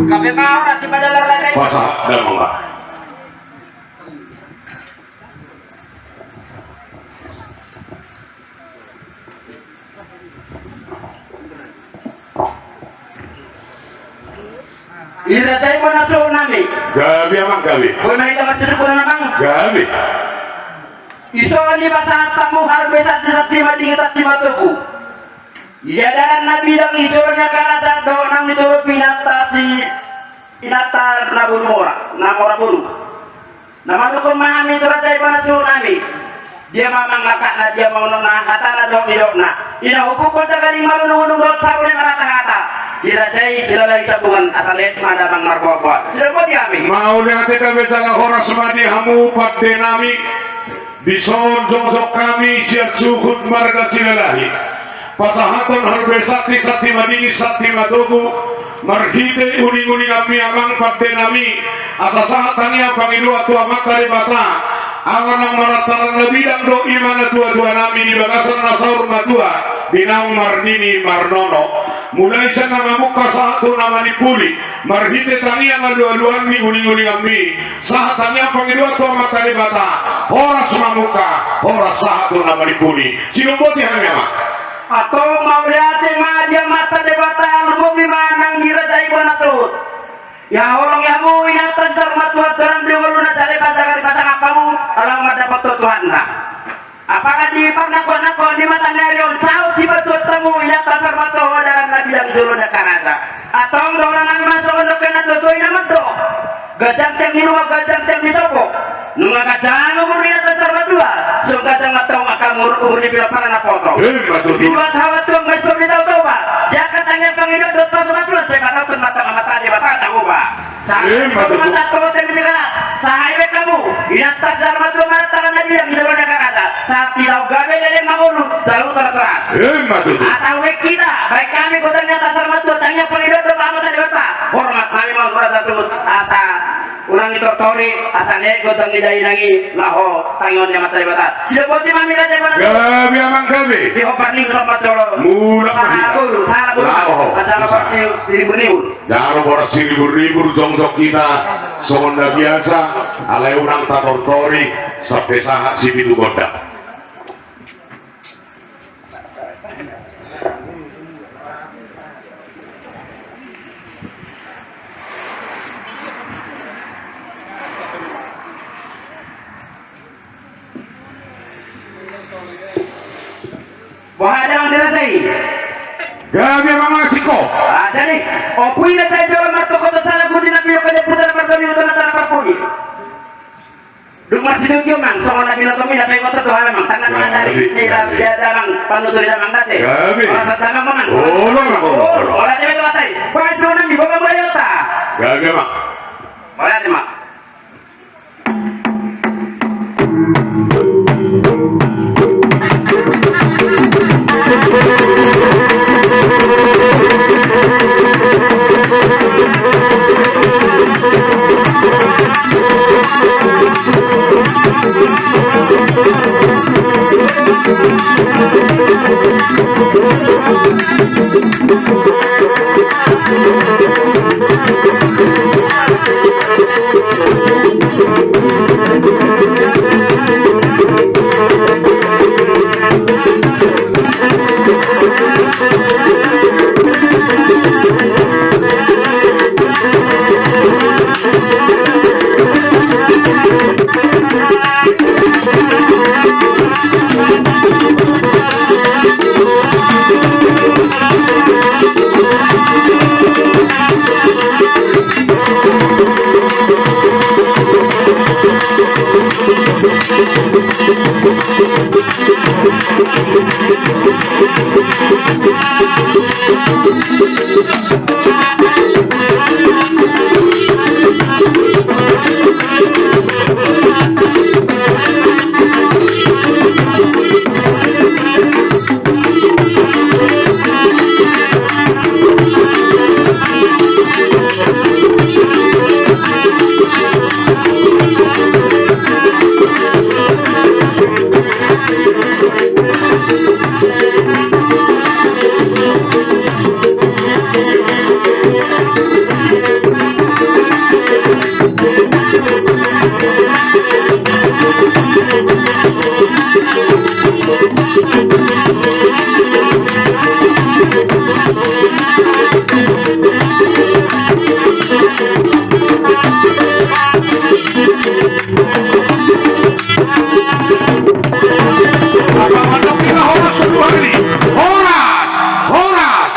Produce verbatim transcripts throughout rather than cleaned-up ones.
Gabe ma horas di padalan raja i. Pasahat damang ma. Ira tai bona tu nami. Gabe amang, gabe. Bona ita macam tu nami. Gabe. Iso ni pasahat hamu harbe santi-santi madingin santi matogu. Ia dalan na bidang i jolo ni angka raja dohot na i jolo pinatasi. Inanta na boru mora, na mora boru. Na manungkun ma hami tu raja i bona tu nami. Dia ma mangalangkatna, dia ma unokna, hatana dohot nidokna. Ina hupukkon sagaling marunung-unung dohot sabune marhata-hata. Di raja i silalahi sambungan asa lehet ma damang marboa-boa. Sidapoti hami. Mauliate gabe jala horas ma di hamu pande nami. Dison jongjong hami sian suhut marga Silalahi. Pasahathon harbe santi, santi madingin, santi matogu. Marhite uning-uninganmi amang pande nami. Asa sahat tangiang pangidoan tu Amanta Debata. Asa naung marlantaran na bidang do i ma na tua-tua nami di bagasan na saur matua. Di naung marnini marnono. Mulai sian na mamungka sahat tu na manimpuli. Marhite tangiang alu-aluanmi uning-uninganmi. Sahat tangiang pangidoan tu Amanta Debata. Horas mamungka, horas sahat tu na manimpuli. Sidapoti hami amang. Antong mauliate ma di Amanta Debata, lumobi ma nang di raja i bona tu. Ia holong ia hamu inanta saur matua, torang di ngoluna jala pasahat, pasahat hamu, ala mandapot tu Tuhanna. Apala di parnangkok-nangkok ni mataniari on, saut di batuan tamu inanta saur matua, dalan na bidang jolo ni angka raja. Antong dohonon nami ma songon dok ni na tuatua i na mandok. Ganjang tiang ni ruma, ganjang tiang ni sopo. Nunga ganjang umur ni inanta saur matua, songon ganjang ma antong angka umur, umur ni pinompar na poto. Emma tutu. Dibuat hamu antong mansur di Tao Toba. Jala tangiang pangidoan dohot pasupasu, sai maradophon ma antong Amanta Debata Tao Toba. Sahat ni pasupasu, sahat ni pasupasu. Sahat be hamu inanta saur matua marlantaran na bidang jolo ni angka raja. Sahat di laut gabe leleng mangolu, saluhut horas-horas. Emma tutu. Asa bahen hita, bahen hami godang ni inanta saur matua, tangiang pangidoan dohot Amanta Debata. Hormat hami ma hurasa tulut, asa unang ditortori, asa lehet godang ni dainang i laho tangiangon ni Amanta Debata. Sidapoti ma hami raja i bona tu. Gabe amang, gabe. Di hombar ni hombar jolo. Mulak ma hita. Sahala boru, sahala boru. Laho. Asa hombar ni, di libur-libur. Jalo boras siribur-ribur, jongjong hita songon na biasa, alai unang tatortori sampe sahat sipitu gondang. Boha damang di raja i? Gabe amang, singkop. Ah, jadi, ompu i raja i jolo martongkot sahala guti na pinompar ni ompunta na marga ni uta na tana parpudi. Dung marsidung i amang, songon na binotomi na paingotan tu hami amang. Tangan mangan dari ni raja damang, panutur ni damang date. Gabe. Ora sa damang amang. Olo amang, olo, olo. Ora tebe tu raja i. Baen tu nami, baen mulai ota. Gabe amang. Ora tebe amang. Horas! Horas! Horas!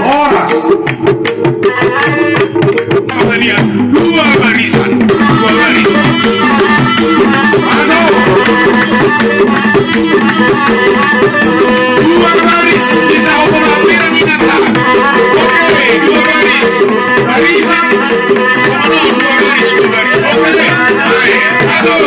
Horas. Dua barisan, dua baris. Ajo. Dua baris, bisa opo na pira minata. Oke, dua baris. Barisan. Sama dua baris, dua baris. Oke, ayo. Ajo.